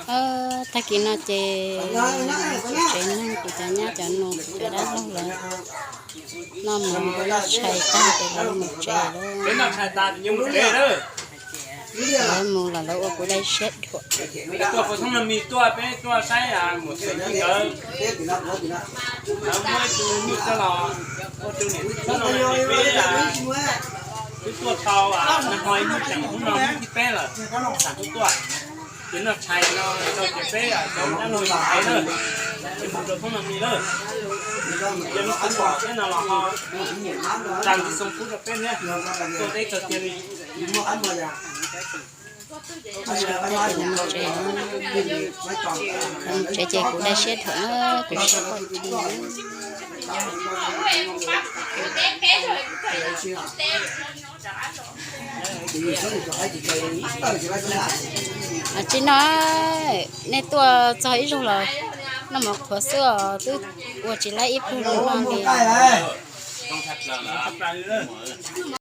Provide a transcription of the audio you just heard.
Tag kis no ces tsev neeg kuv cov nyab cov nus kuv cov dab laug lawv noj mov noj tshais tag ces lawv mus tsev lawm. Lawv mus los lawv ua kuv dai siab dhuam. Tuaj pem thoob no mis tuaj peb tuaj saib mus tsev nkawd. Lawv muab ib tug nyuj coj los ua tus niam tij txhub no peb twb tuaj tau nag hmo ib hnub tseem hnub no hnub thib peb lawm, xam tuaj tuaj. Ces noj tshais no rau ces peb cov dab laug mus tsev lawm, ces mus rau thoob no mis lawm. Yog lub qhov pom thiab no los ho tsa ntiv xoo pub rau peb thiab, tuaj teb txog tiag li. Tsev ces kuv dai siab dhuam na, kuv siab poj ntxoog. Tsis no, nej tuaj txog ib zaug los noj mov qhuav xwb os, twb ua tsis laib ib pluag li no li.